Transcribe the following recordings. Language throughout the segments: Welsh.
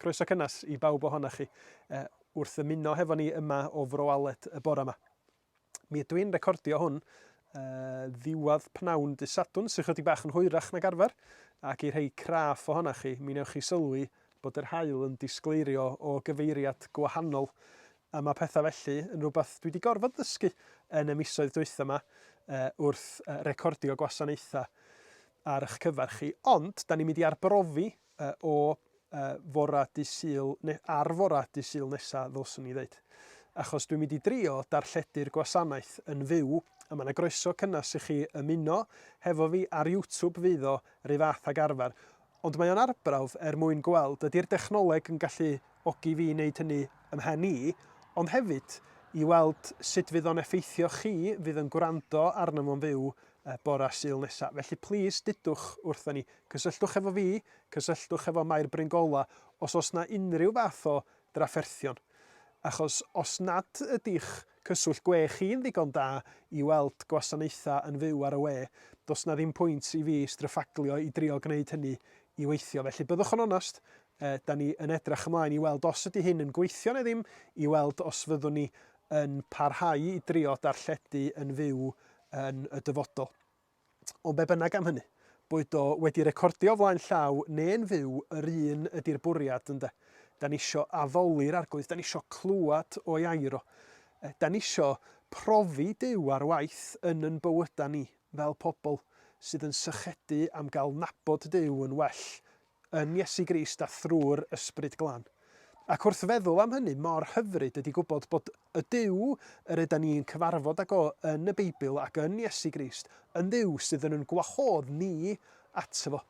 Croeso cynnes i bawb ohonoch chi wrth ymuno hefo ni yma o Fro Aled y bore yma. Mi ydw i'n recordio hwn ddiwedd pnawn dy Sadwrn, sy'n chydig bach yn hwyrach nag arfer, ac i rhei craff ohonoch chi, mi wnewch chi sylwi bod yr haul yn disgleirio o gyfeiriad gwahanol, a mae pethau felly yn rhywbeth dwi wedi gorfod ddysgu yn y misoedd dwytha yma wrth recordio gwasanaethau ar eich cyfer chi. Ond, da ni'n mynd i arbrofi o fora dydd Sul, neu ar fora dydd Sul nesa ddylswn i ddeud. Achos dwi'n mynd i drio darlledu'r gwasanaeth yn fyw, a mae yna groeso cynnes i chi ymuno hefo fi ar YouTube fydd o, 'run fath ag arfer. Ond mae o'n arbrawf er mwyn gweld ydi'r dechnoleg yn gallu ogi fi wneud hynny ym mhen i, ond hefyd i weld sut fydd o'n effeithio chi fydd yn gwrando arno fo'n fyw bora Sul nesa. Felly plîs dudwch wrtha ni, cysylltwch efo fi, cysylltwch efo Mair Bryngola os oes 'na unrhyw fath o drafferthion. Achos os nad ydi'ch cyswllt gwe chi'n ddigon da i weld gwasanaethau yn fyw ar y we, does 'na ddim pwynt i fi stryffaglio i drio gwneud hynny i weithio. Felly byddwch yn onast, da ni yn edrach ymlaen i weld os ydy hyn yn gweithio neu ddim, i weld os fyddwn ni yn parhau i drio darlledu yn fyw yn y dyfodol. Ond be bynnag am hynny, boed o wedi recordio o flaen llaw neu'n fyw, yr un ydi'r bwriad, ynde? Da ni isio addoli'r Arglwydd, da ni isio clywed o'i air o. Da ni isio profi Duw ar waith yn yn bywyda ni, fel pobl sydd yn sychedu am gael nabod Duw yn well yn Iesu Grist a thrwy'r Ysbryd Glân. Ac wrth feddwl am hynny, mor hyfryd ydy gwybod bod y Duw yr ydan ni'n cyfarfod ag o yn y Beibl ac yn Iesu Grist yn Dduw sydd yn yn gwahodd ni ato fo.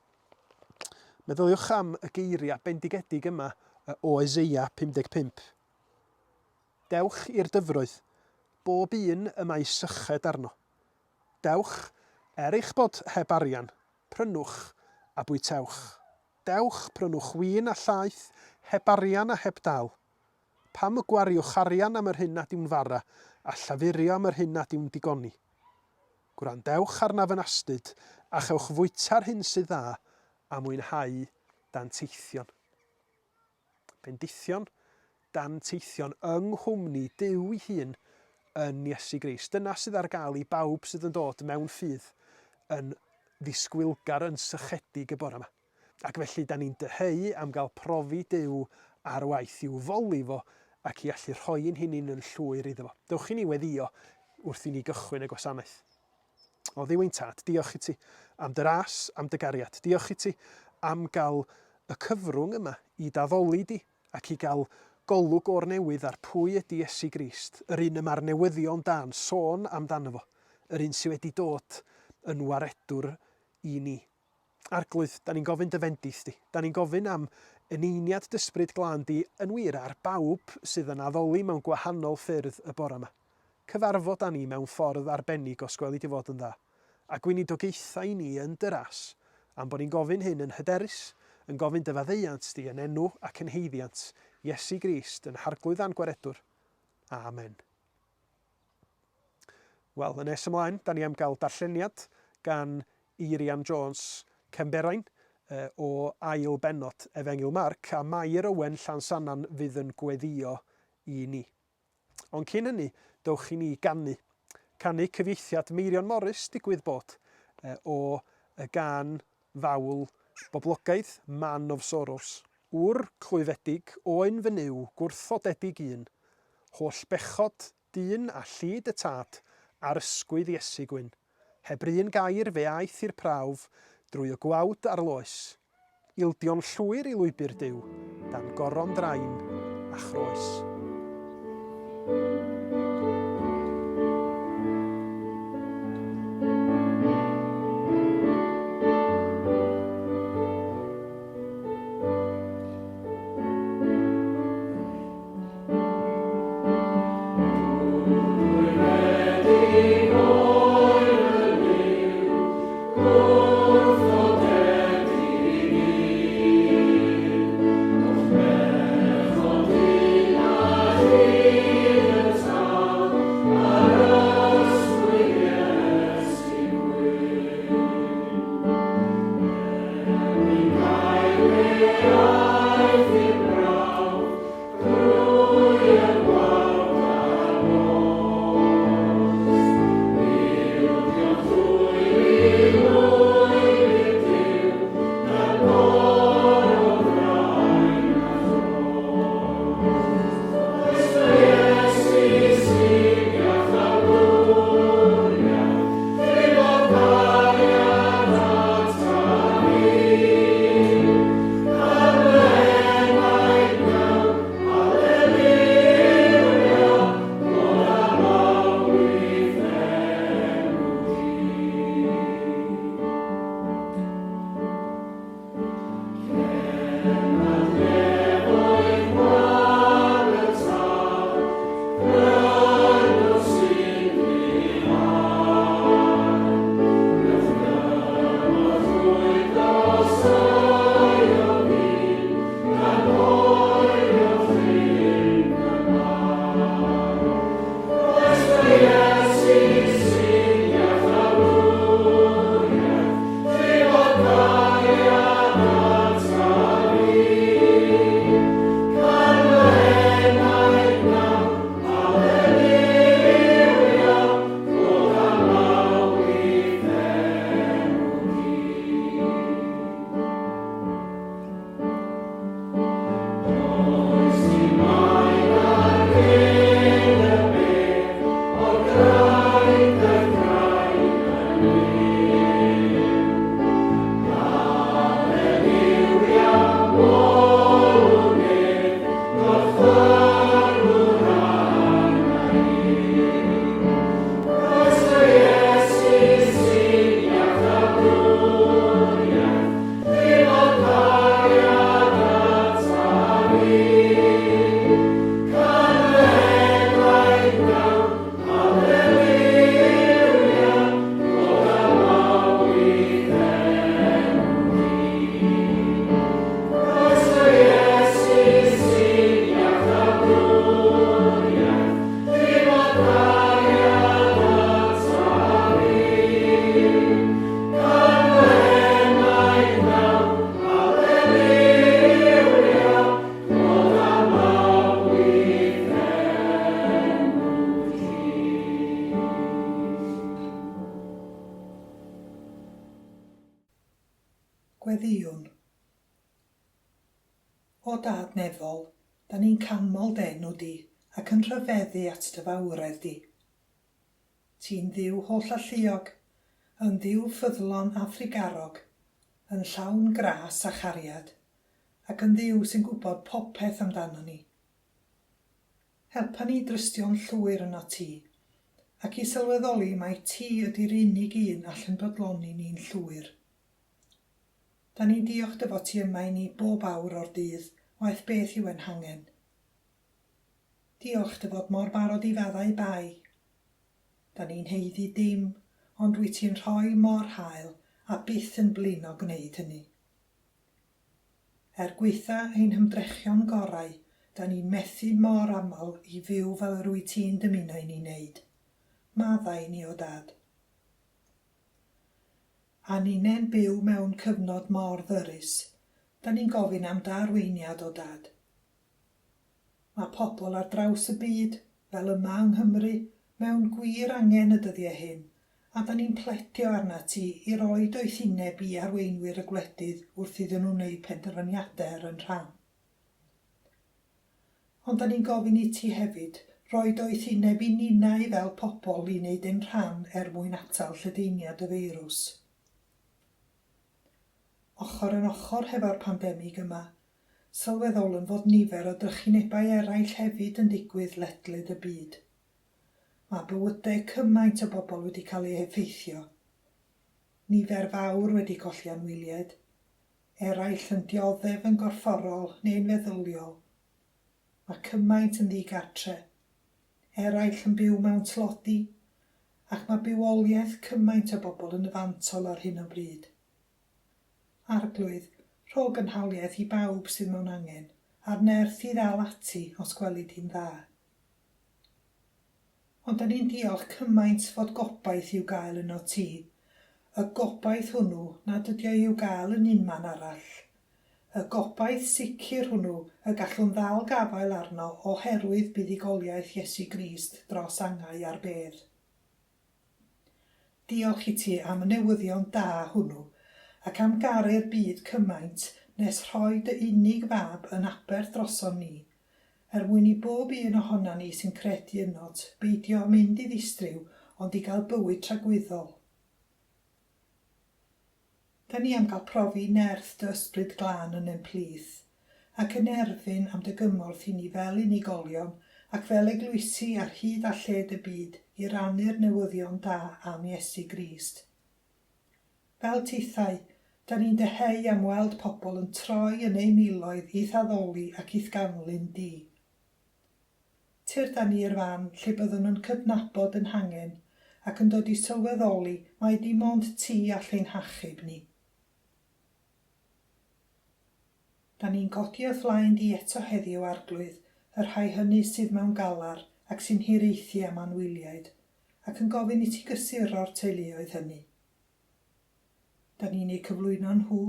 Meddyliwch am y geiriau bendigedig yma o Eseia 55. Dewch i'r dyfroedd, bob un y mae syched arno. Dewch, er eich bod heb arian, Prynwch a bwytewch. Dewch, prynwch win a llaeth, heb arian a heb dal. Pam y gwariwch arian am yr hyn nad yw'n fara, a llafurio am yr hyn nad yw'n digoni? Gwrandewch arnaf yn astud, a chewch fwyta'r hyn sydd dda, a mwynhau danteithion. Bendithion, danteithion yng nghwmni Duw ei hun yn Iesu Grist. Dyna sydd ar gael i bawb sydd yn dod mewn ffydd yn ddisgwylgar, yn sychedig y bore yma. Ac felly, da ni'n dyheu am gael profi Duw ar waith, i'w foli fo ac i allu rhoi ein hunain yn llwyr iddo fo. Dewch i ni weddïo wrth i ni gychwyn y gwasanaeth. O Dduw ein Tad, diolch i ti am dy ras, am dy gariad. Diolch i ti am gael y cyfrwng yma i d'addoli di ac i gael golwg o'r newydd ar pwy ydy Iesu Grist, yr un y mae'r newyddion da'n sôn amdano fo, yr un sydd wedi dod yn waredwr i ni. Arglwydd, da ni'n gofyn dy fendith di. Da ni'n gofyn am eneiniad dy Ysbryd Glân di yn wir ar bawb sydd yn addoli mewn gwahanol ffyrdd y bore yma. Cyfarfod â ni mewn ffordd arbennig os gweli di fod yn dda, a gweinidogaethau i ni yn dy ras, am bod ni'n gofyn hyn yn hyderus, yn gofyn dy faddeuant di yn enw ac yn haeddiant Iesu Grist, yn Harglwydd a'n Gwaredwr. Amen. Wel, yn nes ymlaen, da ni am gael darlleniad gan Eirian Jones Cefnberain o ail bennod Efengyl Marc, a Mair Owen Llansannan fydd yn gweddio i ni. Ond cyn hynny, dowch i ni ganu. Canu cyfieithiad Meirion Morris, digwydd bod, o y gân fawl boblogaidd Man of Sorrows. Wr clwyfedig, oen fy Nuw, gwrthodedig un, Holl bechod dyn a llid y tad ar ysgwydd Iesu gwyn. Heb 'run gair fe aeth i'r prawf drwy y gwawd a'r loes. Ildio'n llwyr i lwybr Duw, dan goron ddrain a chroes. Gweddïwn. O Dad nefol, 'da ni'n canmol d'enw di ac yn rhyfeddu at dy fawredd di. Ti'n Dduw hollalluog, yn Dduw ffyddlon a thrugarog, yn llawn gras a chariad, ac yn Dduw sy'n gwybod popeth amdanon ni. Helpa ni i drystio'n llwyr ynot ti, ac i sylweddoli mai ti ydi'r unig un all ein bodloni ni'n llwyr. Da ni'n diolch dy fod ti yma i ni bob awr o'r dydd, waeth beth yw ein hangen. Diolch dy fod mor barod i faddau bai. Da ni'n haeddu dim, ond wyt ti'n rhoi mor hael a byth yn blino gwneud hynny. Er gwaetha ein hymdrechion gorau, 'da ni'n methu mor aml i fyw fel yr wyt ti'n dymuno i ni wneud. Maddau i ni, O Dad. A ninne'n byw mewn cyfnod mor ddyrys, 'da ni'n gofyn am dy arweiniad, O Dad. Mae pobl ar draws y byd, fel yma yng Nghymru, mewn gwir angen y dyddiau hyn, a 'da ni'n pledio arnat ti i roi doethineb i arweinwyr y gwledydd wrth iddyn nhw wneud penderfyniadau ar ein rhan. Ond 'da ni'n gofyn i ti hefyd roi doethineb i ninnau fel pobl i wneud ein rhan er mwyn atal lledaeniad y feirws. Ochr yn ochr hefo'r pandemig yma, Sylweddolwn fod nifer o drychinebau eraill hefyd yn digwydd ledled y byd. Mae bywydau cymaint o bobl wedi cael eu heffeithio. Nifer fawr wedi colli anwyliaid. Eraill yn dioddef yn gorfforol neu'n feddyliol. Mae cymaint yn ddi-gartre. Eraill yn byw mewn tlodi. Ac mae bywoliaeth cymaint o bobl yn y fantol ar hyn o bryd. Arglwydd, rho gynhaliaeth i bawb sydd mewn angen, a'r nerth i ddal ati os gweli di'n dda. Ond 'da ni'n diolch cymaint fod gobaith i'w gael ynot ti, y gobaith hwnnw nad ydi o i'w gael yn unman arall, y gobaith sicr hwnnw y gallwn ddal gafael arno oherwydd buddugoliaeth Iesu Grist dros angau a'r bedd. Diolch i ti am y newyddion da hwnnw, ac am garu'r byd cymaint nes rhoi dy unig fab yn aberth droson ni, er mwyn i bob un ohonan ni sy'n credu ynot beidio â mynd i ddistryw ond i gael bywyd tragwyddol. Da ni am gael profi nerth dy Ysbryd Glân yn ein plith, ac yn erfyn am dy gymorth i ni fel unigolion ac fel eglwysi ar hyd a lled y byd i rannu'r newyddion da am Iesu Grist. Fel tithau, da ni'n dyheu am weld pobl yn troi yn eu miloedd i'th addoli ac i'th ganlyn di. Tyrd â ni i'r fan lle byddwn yn cydnabod ein hangen ac yn dod i sylweddoli mai dim ond ti all ein hachub ni. Da ni'n codi o'th flaen di eto heddiw, Arglwydd, y rhai hynny sydd mewn galar ac sy'n hiraethu am anwyliaid, ac yn gofyn i ti gysuro'r teuluoedd hynny. Da ni'n eu cyflwyno nhw,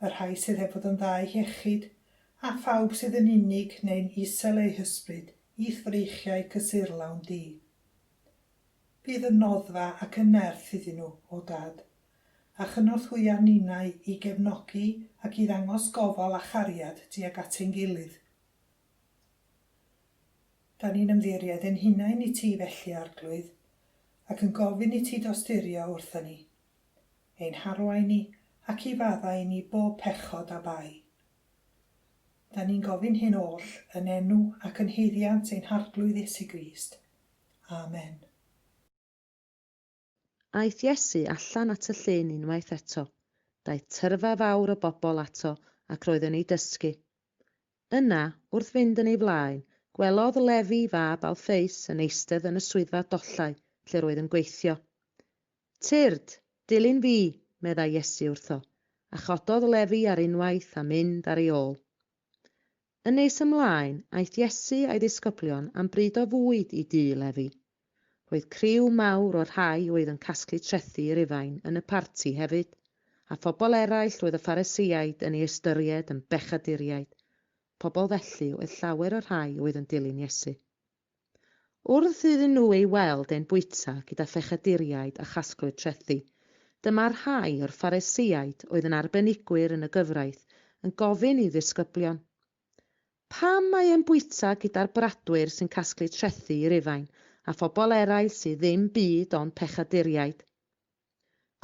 y rhai sydd heb fod yn dda eu hiechyd, a phawb sydd yn unig neu'n isel eu hysbryd, i'th freichiau cysurlawn di. Bydd yn noddfa ac yn nerth iddyn nhw, O Dad, a chynorthwya ninnau i gefnogi ac i ddangos gofal a chariad tuag at ein gilydd. Da ni'n ymddiried ein hunain i ti felly, Arglwydd, ac yn gofyn i ti dosturio wrthon ni, ein harwain ni ac i faddau i ni bob pechod a bai. Da ni'n gofyn hyn oll yn enw ac yn haeddiant ein Harglwydd Iesu Grist. Amen. Aeth Iesu allan at y llyn unwaith eto. Daeth tyrfa fawr o bobl ato ac roedd yn eu dysgu. Yna, wrth fynd yn ei flaen, gwelodd Lefi fab Alffeus yn eistedd yn y swyddfa dollau lle roedd yn gweithio. Tyrd, dilyn fi, meddai Iesu wrtho, a chododd Lefi ar unwaith a mynd ar ei ôl. Yn nes ymlaen, aeth Iesu a'i ddisgyblion am bryd o fwyd i dŷ Lefi. Roedd criw mawr o'r rhai oedd yn casglu trethi i Rufain yn y parti hefyd, a phobl eraill oedd y Phariseaid yn ei ystyried yn bechaduriaid. Pobl felly oedd llawer o'r rhai oedd yn dilyn Iesu. Wrth iddyn nhw ei weld e'n bwyta gyda phechaduriaid a chasglwyr trethi, Dyma rhai o'r Phariseaid oedd yn arbenigwyr yn y gyfraith yn gofyn i'w ddisgyblion, Pam mae e'n bwyta gyda'r bradwyr sy'n casglu trethi i Rufain a phobl eraill sydd ddim byd ond pechaduriaid?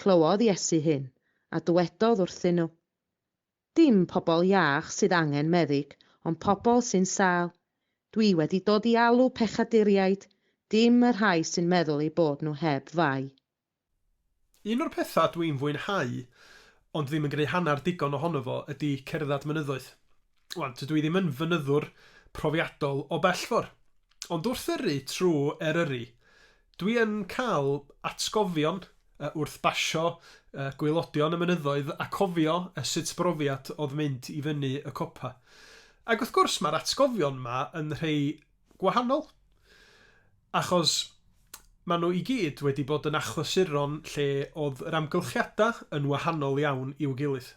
Clywodd Iesu hyn, a dywedodd wrthyn nhw, Dim pobl iach sydd angen meddyg, ond pobl sy'n sâl. Dwi wedi dod i alw pechaduriaid, dim y rhai sy'n meddwl eu bod nhw heb fai. Un o'r pethau dwi'n fwynhau, ond ddim yn gwneud hanner digon ohono fo, ydy cerdded mynyddoedd. Wan, tydw i ddim yn fynyddwr profiadol o bell ffordd, ond wrth yrru trwy Eryri, dwi yn cael atgofion wrth basio gwaelodion y mynyddoedd a cofio sut brofiad oedd mynd i fyny y copa. Ac wrth gwrs mae'r atgofion 'ma yn rhei gwahanol. Achos maen nhw i gyd wedi bod yn achlysuron lle oedd yr amgylchiadau yn wahanol iawn i'w gilydd.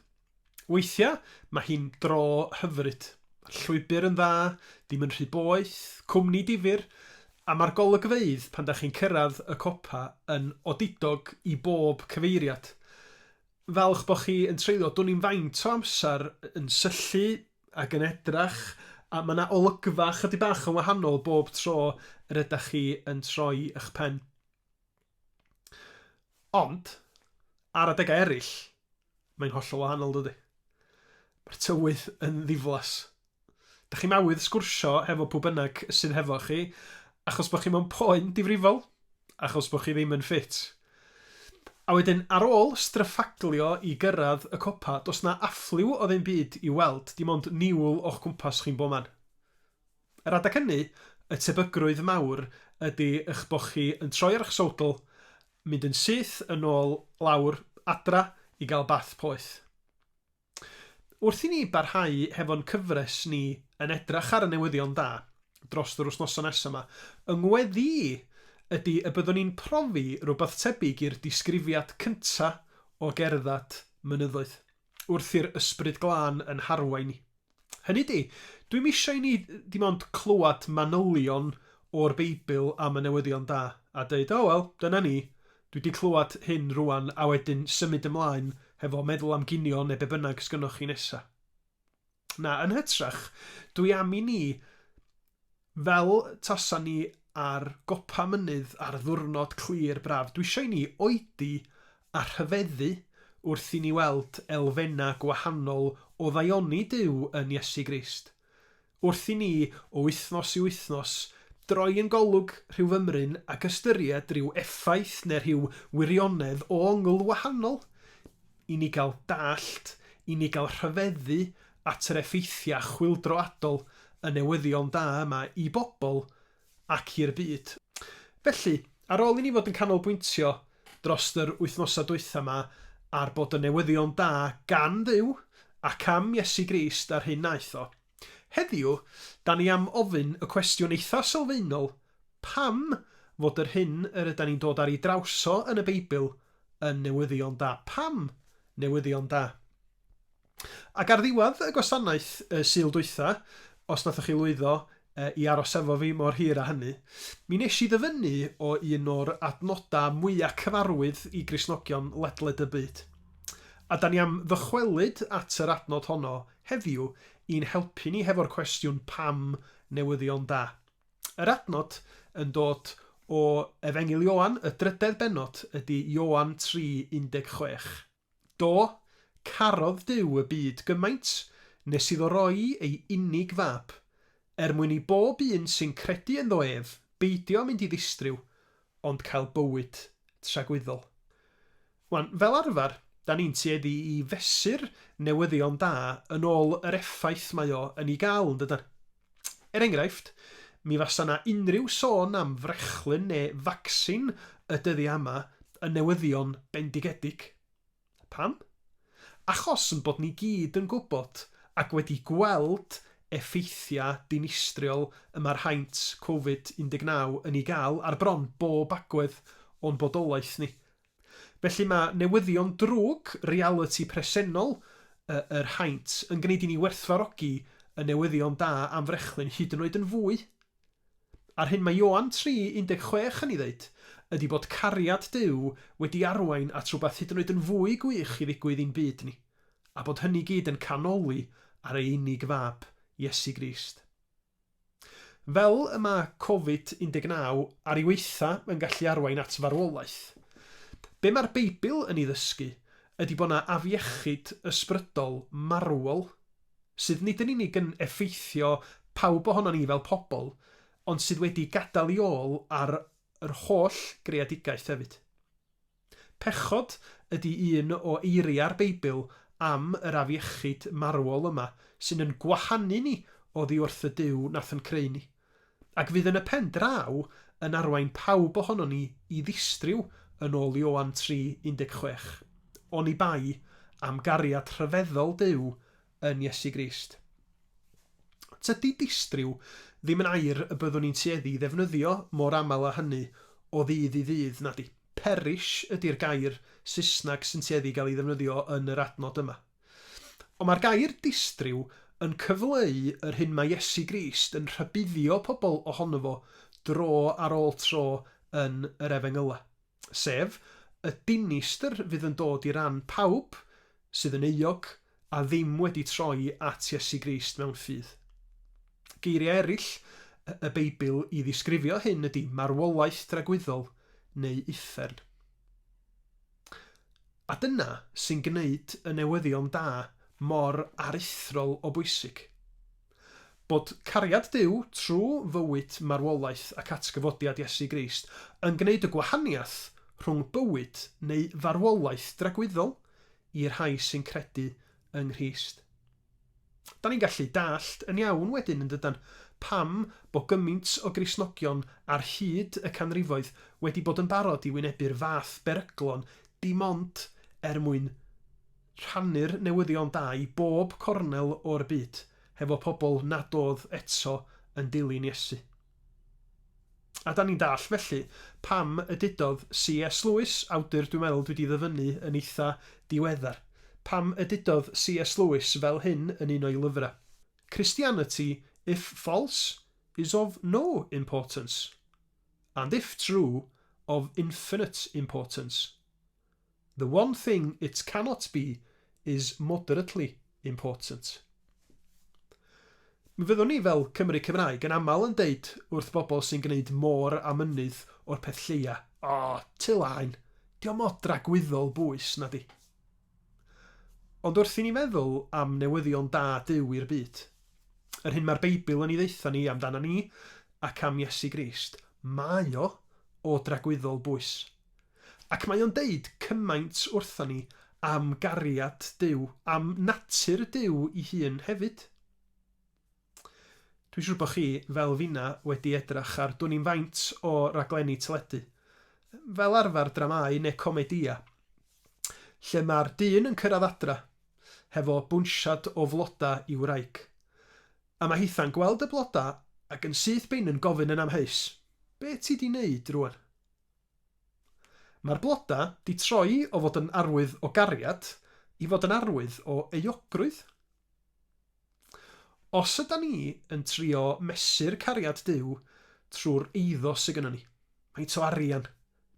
Weithiau mae hi'n dro hyfryd, llwybr yn dda, dim yn rhy boeth, cwmni difyr, a mae'r golygfeydd pan dach chi'n cyrraedd y copa yn odidog i bob cyfeiriad. Falch bod chi yn treulio dwn i'm faint o amser yn syllu ac yn edrach, a mae 'na olygfa chydig bach yn wahanol bob tro yr ydach chi yn troi eich pen. Ond, ar adegau eraill, mae'n hollol wahanol, dydy? Mae'r tywydd yn ddiflas. Dach chi'm awydd sgwrsio hefo pw bynnag sydd hefo chi, achos bod chi mewn poen difrifol, achos bod chi ddim yn ffit. A wedyn, ar ôl stryffaglio i gyrraedd y copa, does 'na affliw o ddim byd i'w weld, dim ond niwl o'ch cwmpas chi'n bob man. Yr adeg hynny, y tebygrwydd mawr ydi eich bod chi yn troi ar eich sowdl, mynd yn syth yn ôl lawr adra i gael bath poeth. Wrth i ni barhau hefo'n cyfres ni yn edrach ar y newyddion da dros yr wythnosau nesaf 'ma, 'y ngweddi i ydi y byddwn ni'n profi rhywbeth tebyg i'r disgrifiad cynta' o gerdded mynyddoedd, wrth i'r Ysbryd Glân yn harwain ni. Hynny 'di, dwi'm isio i ni dim ond clywed manylion o'r Beibl am y newyddion da, a deud, 'O wel, dyna ni, dwi 'di clywed hyn rŵan' a wedyn symud ymlaen hefo meddwl am ginio neu be bynnag sgynnoch chi nesa. Na, yn hytrach, dwi am i ni Fel tasan ni ar gopa mynydd ar ddiwrnod clir braf, dwi isio i ni oedi a rhyfeddu wrth i ni weld elfennau gwahanol o ddaioni Duw yn Iesu Grist. Wrth i ni, o wythnos i wythnos, droi ein golwg rhyw fymryn ac ystyried rhyw effaith neu rhyw wirionedd o ongl wahanol, i ni gael dallt, i ni gael rhyfeddu at yr effeithiau chwyldroadol y newyddion da yma i bobl ac i'r byd. Felly, ar ôl i ni fod yn canolbwyntio dros yr wythnosau dwytha 'ma ar bod y newyddion da gan Dduw ac am Iesu Grist a'r hyn wnaeth o, heddiw, 'da ni am ofyn y cwestiwn eitha sylfaenol, pam fod yr hyn yr yda ni'n dod ar ei draws o yn y Beibl yn newyddion da? Pam newyddion da? Ac ar ddiwedd y gwasanaeth y Sul dwytha, os nathoch chi lwyddo i aros efo fi mor hir â hynny, mi nes i ddyfynnu o un o'r adnodau mwya cyfarwydd i Gristnogion ledled y byd. A da ni am ddychwelyd at yr adnod honno heddiw i'n helpu ni hefo'r cwestiwn pam newyddion da? Yr adnod yn dod o Efengyl Ioan, y drydedd bennod, ydy Ioan 3:16. Do, carodd Duw y byd gymaint nes iddo roi ei unig Fab, er mwyn i bob un sy'n credu ynddo ef beidio mynd i ddistryw, ond cael bywyd tragwyddol. Wan, fel arfer, 'da ni'n tueddu i fesur newyddion da yn ôl yr effaith mae o yn ei gael, yn dydan? Er enghraifft, mi fasa 'na unrhyw sôn am frechlyn neu facsin y dyddiau yma yn newyddion bendigedig. Pam? Achos yn bod ni gyd yn gwybod ac wedi gweld effeithiau dinistriol y mae'r haint Covid 19 yn ei gael ar bron bob agwedd o'n bodolaeth ni. Felly mae newyddion drwg, realiti presennol yr haint, yn gwneud i ni werthfawrogi y newyddion da am frechlyn hyd yn oed yn fwy. A'r hyn mae Ioan 3:16 yn ei ddeud, ydy bod cariad Duw wedi arwain at rhywbeth hyd yn oed yn fwy gwych i ddigwydd i'n byd ni, a bod hynny gyd yn canoli ar ei unig fab, Iesu Grist. Fel y mae Covid 19 ar ei waetha yn gallu arwain at farwolaeth, be mae'r Beibl yn ei ddysgu ydy bod 'na afiechyd ysbrydol marwol sydd nid yn unig yn effeithio pawb ohonon ni fel pobl, ond sydd wedi gadael ei ôl ar yr holl greadigaeth hefyd. Pechod ydy un o eiriau'r Beibl am yr afiechyd marwol yma sy'n yn gwahanu ni oddi wrth y Duw nath yn creu ni, ac fydd yn y pen draw yn arwain pawb ohonon ni i ddistryw yn ôl Ioan 3:16, oni bai am gariad rhyfeddol Duw yn Iesu Grist. Tydi distryw ddim yn air y byddwn ni'n tueddu i ddefnyddio mor aml â hynny o ddydd i ddydd, nadi? Perish ydi'r gair Saesneg sy'n tueddu i gael ei ddefnyddio yn yr adnod yma. Ond mae'r gair distryw yn cyfleu yr hyn mae Iesu Grist yn rhybuddio pobl ohono fo dro ar ôl tro yn yr Efengylau. Sef, y dinistr fydd yn dod i ran pawb sydd yn euog a ddim wedi troi at Iesu Grist mewn ffydd. Geiriau eraill y Beibl i ddisgrifio hyn ydy marwolaeth dragwyddol neu uffern. A dyna sy'n gwneud y newyddion da mor aruthrol o bwysig. Bod cariad Duw trwy fywyd, marwolaeth ac atgyfodiad Iesu Grist yn gwneud y gwahaniaeth rhwng bywyd neu farwolaeth dragwyddol i'r rhai sy'n credu yng Nghrist. Da ni'n gallu dallt yn iawn wedyn, yn dydan, pam bo gymaint o Gristnogion ar hyd y canrifoedd wedi bod yn barod i wynebu'r fath beryglon dim ond er mwyn rhannu'r newyddion da i bob cornel o'r byd hefo pobl nad oedd eto yn dilyn Iesu. A da ni'n dallt felly pam y dudodd CS Lewis, awdur dwi'n meddwl dwi 'di ddyfynnu yn eitha diweddar, pam y dudodd CS Lewis fel hyn yn un o'i lyfrau, Christianity, if false, is of no importance, and if true, of infinite importance. The one thing it cannot be is moderately important. Mi fyddwn ni fel Cymry Cymraeg yn aml yn deud wrth bobl sy'n gwneud môr a mynydd o'r peth lleia, O, tu laen, 'di o'm mor dragwyddol bwys, nadi? Ond wrth i ni feddwl am newyddion da Duw i'r byd, yr hyn mae'r Beibl yn ei ddeutha ni amdana ni ac am Iesu Grist, mae o o dragwyddol bwys. Ac mae o'n deud cymaint wrtha ni am gariad Duw, am natur Duw 'i hun hefyd. Dwi'n siŵr bod chi, fel finna, wedi edrach ar dwn i'm faint o raglenni teledu, fel arfer dramâu neu comedïau, lle mae'r dyn yn cyrraedd adra hefo bwnsiad o floda i'w wraig. A mae hitha'n gweld y bloda ac yn syth bin yn gofyn yn amheus, Be ti 'di neud rŵan? Mae'r bloda 'di troi o fod yn arwydd o gariad i fod yn arwydd o euogrwydd. Os ydan ni yn trio mesur cariad Duw trwy'r eiddo sy gynnon ni, faint o arian,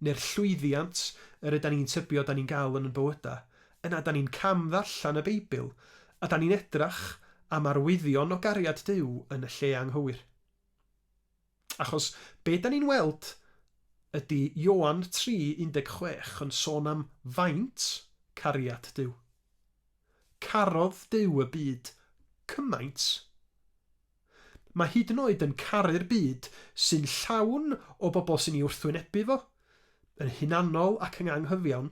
neu'r llwyddiant yr ydan ni'n tybio 'dan ni'n gael yn 'yn bywyda, yna 'dan ni'n cam-ddarllen y Beibl a 'dan ni'n edrach am arwyddion o gariad Duw yn y lle anghywir. Achos be da ni'n weld ydy Ioan 3:16 yn sôn am faint cariad Duw. Carodd Duw y byd cymaint. Mae hyd yn oed yn caru'r byd sy'n llawn o bobl sy'n ei wrthwynebu fo, yn hunanol ac yn anghyfiawn.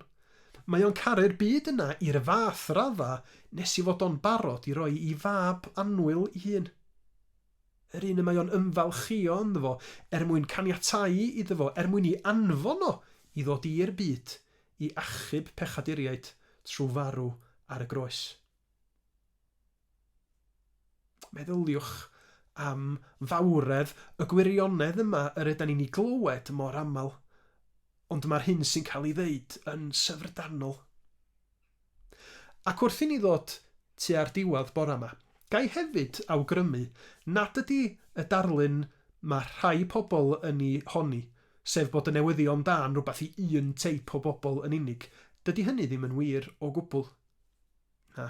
Mae o'n caru'r byd yna i'r fath radda nes i fod o'n barod i roi i fab annwyl i hun. Yr un y mae o'n ymfalchïo ynddo fo, er mwyn caniatáu iddo fo, er mwyn ei anfon o i ddod i'r byd i achub pechaduriaid trwy farw ar y groes. Meddyliwch am fawredd y gwirionedd yma yr ydan ni'n ei glywed mor aml, ond mae'r hyn sy'n cael ei ddeud yn syfrdanol. Ac wrth i ni ddod tua'r diwedd bore 'ma, ga i hefyd awgrymu nad ydi y darlun mae rhai pobl yn ei honni, sef bod y newyddion da yn rhywbeth i un teip o bobl yn unig, dydy hynny ddim yn wir o gwbl. Na.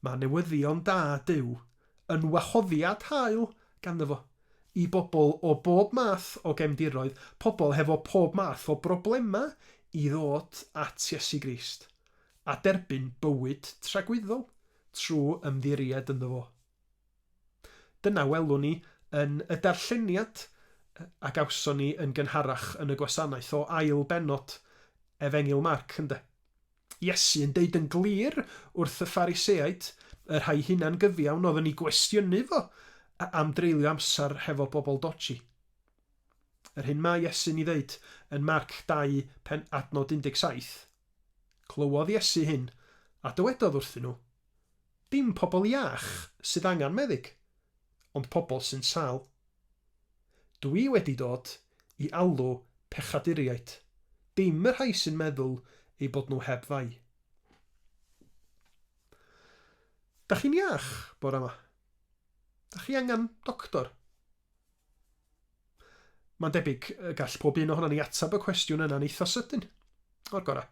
Mae newyddion da Duw yn wahoddiad hael ganddo fo i bobl o bob math o gefndiroedd, pobl hefo pob math o broblemau i ddod at Iesu Grist a derbyn bywyd tragwyddol trwy ymddiried ynddo fo. Dyna welwn ni yn y darlleniad a gawson ni yn gynharach yn y gwasanaeth o ail bennod Efengyl Marc, ynde? Iesu yn deud yn glir wrth y Phariseaid, y rhai hunan-gyfiawn oedd yn ei gwestiynu fo am dreulio amser hefo bobl dodgy. Yr hyn mae Iesu'n ei ddeud yn Marc 2 pen adnod 17. Clywodd Iesu hyn, a dywedodd wrthyn nhw, Dim pobl iach sydd angen meddyg, ond pobl sy'n sâl. Dw i wedi dod i alw pechaduriaid, dim y rhai sy'n meddwl eu bod nhw heb fai. Da chi'n iach bore 'ma? Da chi angen doctor? Mae'n debyg y gall pob un ohonon ni ateb y cwestiwn yna'n eitha sydyn. O'r gorau.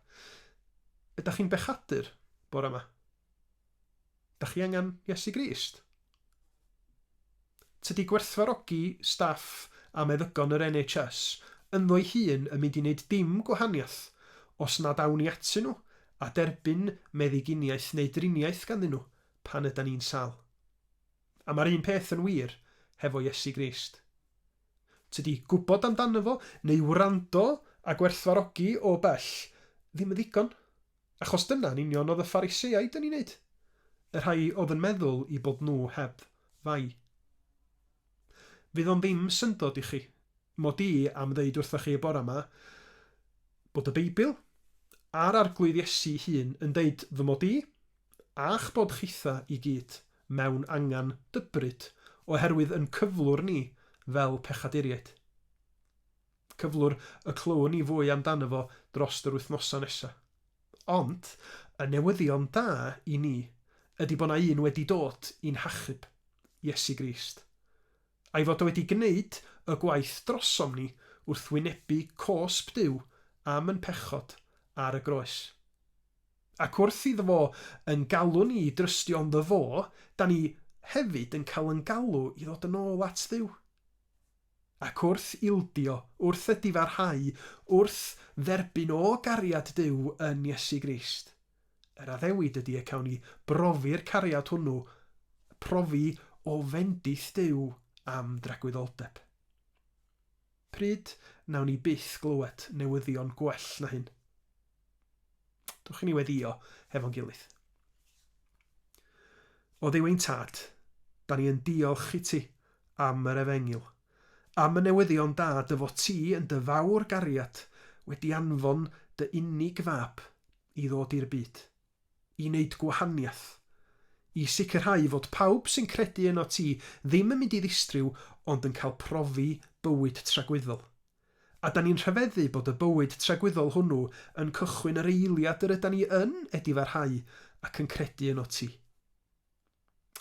Ydych chi'n bechadur bore yma? Da chi angen Iesu Grist? Tydi gwerthfawrogi staff a meddygon yr NHS ynddo'i hun yn mynd i wneud dim gwahaniaeth os nad awn ni atyn nhw a derbyn meddyginiaeth neu driniaeth ganddyn nhw pan ydan ni'n sâl. A mae'r un peth yn wir hefo Iesu Grist. Tydi gwybod amdano fo neu wrando a gwerthfawrogi o bell ddim yn ddigon. Achos dyna'n union oedd y Phariseaid yn ei wneud, y rhai oedd yn meddwl eu bod nhw heb fai. Fydd o'n ddim syndod i chi, mod i am ddeud wrthoch chi y bore 'ma, bod y Beibl, a'r Arglwydd Iesu ei hun yn deud fy mod i, a'ch bod chitha i gyd, mewn angen dybryd, oherwydd yn cyflwr ni fel pechaduriaid. Cyflwr y clywn ni fwy amdano fo drost yr wythnosau nesa. Ond, y newyddion da i ni ydi bod 'na un wedi dod i'n hachub, Iesu Grist. A'i fod o wedi gneud y gwaith drosom ni wrth wynebu cosb Duw am yn pechod ar y groes. Ac wrth iddo fo yn galw ni i drystio ynddo fo, 'da ni hefyd yn cael yn galw i ddod yn ôl at Dduw. Ac wrth ildio, wrth edifarhau, wrth dderbyn o gariad Duw yn Iesu Grist, yr addewid ydy y cawn ni brofi'r cariad hwnnw, profi o fendith Duw am dragwyddoldeb. Pryd wnawn ni byth glywed newyddion gwell na hyn? Dwch i ni weddïo hefo'n gilydd. O Dduw ein Tad, da ni yn diolch i ti am yr Efengyl, am y newyddion da dy fod ti yn dy fawr gariad wedi anfon dy unig fab i ddod i'r byd, i wneud gwahaniaeth, i sicrhau fod pawb sy'n credu ynot ti ddim yn mynd i ddistryw ond yn cael profi bywyd tragwyddol. A 'dan ni'n rhyfeddu bod y bywyd tragwyddol hwnnw yn cychwyn yr eiliad yr ydan ni yn edifarhau ac yn credu ynot ti.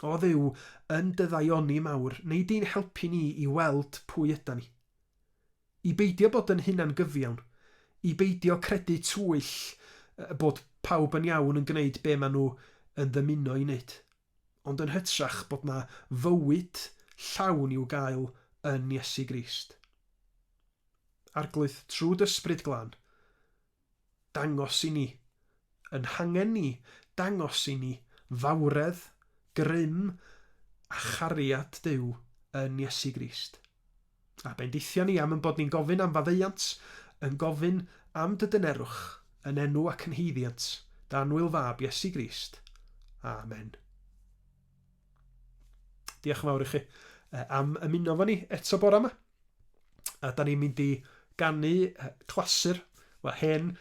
O Dduw, yn dy ddaioni mawr, wnei di'n helpu ni i weld pwy ydan ni. I beidio bod yn hunangyfiawn, i beidio credu twyll bod pawb yn iawn yn gwneud be maen nhw yn ddymuno i wneud. Ond yn hytrach bod 'na fywyd llawn i'w gael yn Iesu Grist. Arglwydd, trwy d'Ysbryd Glân, dangos i ni, yn hangen ni, dangos i ni fawredd, grym a chariad Duw yn Iesu Grist. A bendithia ni am ein bod ni'n gofyn am faddeuant, yn gofyn am dy dynerwch, yn enw ac yn haeddiant dy annwyl Fab Iesu Grist. Amen. Diolch yn fawr i chi am ymuno fo ni eto bore yma. A da ni'n mynd i ganu clasur, wel hen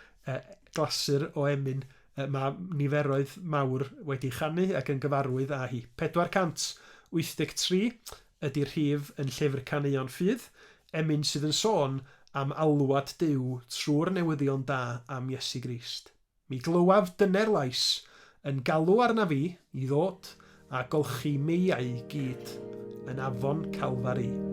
glasur o emyn mae niferoedd mawr wedi chanu ac yn gyfarwydd â hi. 483 ydy'r rhif yn Llyfr Caneuon Ffydd, emyn sydd yn sôn am alwad Duw trwy'r newyddion da am Iesu Grist. Mi glywaf dyner lais yn galw arnaf fi i ddod a golchi meiau gyd yn afon Calfari.